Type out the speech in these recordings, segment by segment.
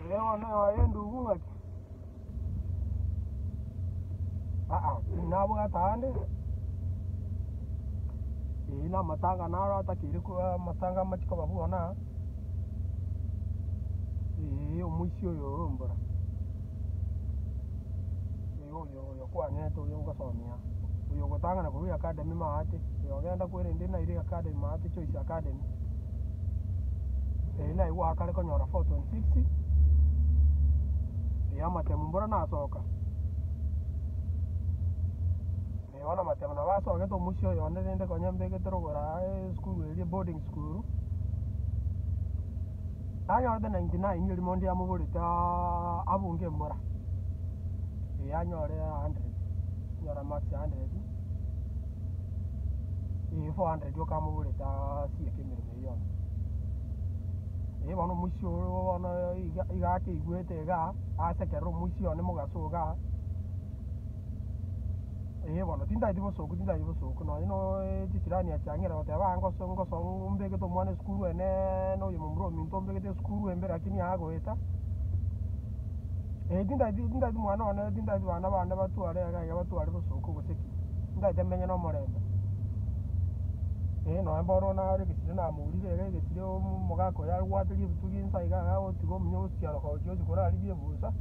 Ee bono aye endugu ng'aki? Aa, tinabwate ande, ee na amatanga naro atakeire ko amatanga amache koba buna aa, ee omoisia oyo ore ombora, ee oyo oyo kwanete oyo ngosomia aa, oyo ogotang'ana korwa eacademy maate, oyo ogenda kwerende naire eacademy maate Choice Academy, ee naigwa akare konyora 4.6, ee amatemu mbora nasoka. Ee bono amatemu nabo asogete omoisia oyo onde rende konya mbegete rogoro aa esukuru eria boarding school, nanyorete 99 erimo onde amoborete abunge embora, ee anyore 100, anyore marks 100, ee 400 oka amoborete asieke emeremo eyio yonsi. Ee bono omoisia oyo bono iga iga akeigwete igaa, asekerera omoisia one mogaso igaa. Ee bono, tintageti bosoku, tintageti bosoku, nonye nooo chichirani achiang'ire goteba aa ngoso ngoso mbegete omwana esukuru eneene oyo momura ominto ombegete esukuru embe lakini agoeta, tintageti tintageti mwana one tintageti bana bane batware iga iga batware bosoku gose ki, ntagete menye na omorembe. Nonye bono nare egesire namourire iga egesire omogaka oyo agwateria ebitugi inse iga iga agotiga omonyo osiaroka gochia gochia korarigia ebusa.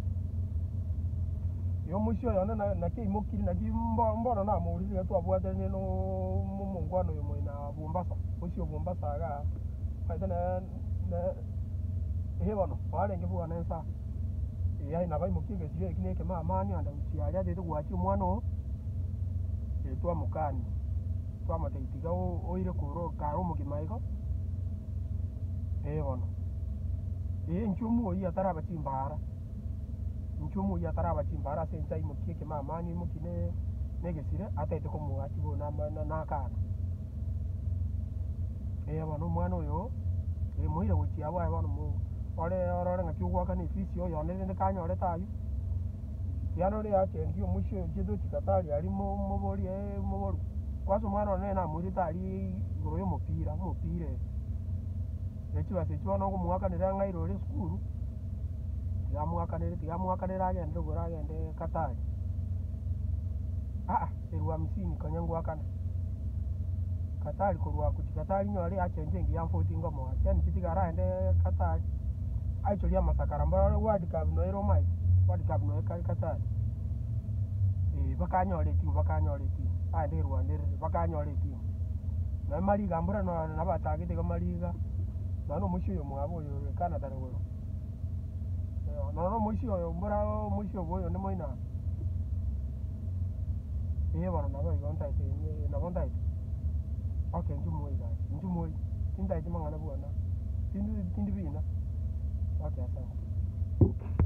Igo omoisia oyo one naki aimokire naki mbono namourire iga twabwatanire na omongwana oyo moino Mombasa, omoisia o Mombasa igaa, omanyete nere eh bono kwarenge bwana ensa eye aye nabo aimokia egesire eki na ekemamani ande gochia aria atagete goachia omwana oo, twamokania, twamotebia tiga oire korwa kare omogima igo, eh bono. Inche omoyio ataraba chimbaara. Inche omoyio ataraba chimbaara ase ense aimokie ekemamani aimokie ne negesire ataete komoachi bono ama nakana. Ee bono omwana oyo, ee moire gochia abwo aye bono mo ore orore ng'aki ogoakana efisi oyonde rende kanyorete aywo, tiga nore eagent omoisia oyo ochiete gochia Qatar aria mo moborie moborie, kwanza omwana one nere namoirete aria igoro ya omopira omopira ere. Ne chibesa echio bono okomoakanera ng'a aire ore esukuru. Tiga amoakanere, tiga amoakanere agende igoro agende Qatar. Aa, elfu hamsini konya ngoakana. Qatar korwa gochia Qatar nyore agent engiya mfoti ngomoa, yaani inche tiga aragende Qatar, aichorie amasakara mboro World Cup noyo ere omanyete, World Cup noyo ekare Qatar, eh, bakanyore etimu bakanyore etimu, agende erwanderere bakanyore etimu. Nonya mariga mbura nonya nabatagete iga mariga. Nonya na omoisia oyo omwabo oyo ore Canada rogoro, nonya na omoisia oyo mbora omoisia obo oyonde moino aa, ee bono nabo igo ntaete nabo ntaete, okay inchuo moi gaki, inchuo moi, tintaeti mang'ana buna, tindi tindi bina, okay asante.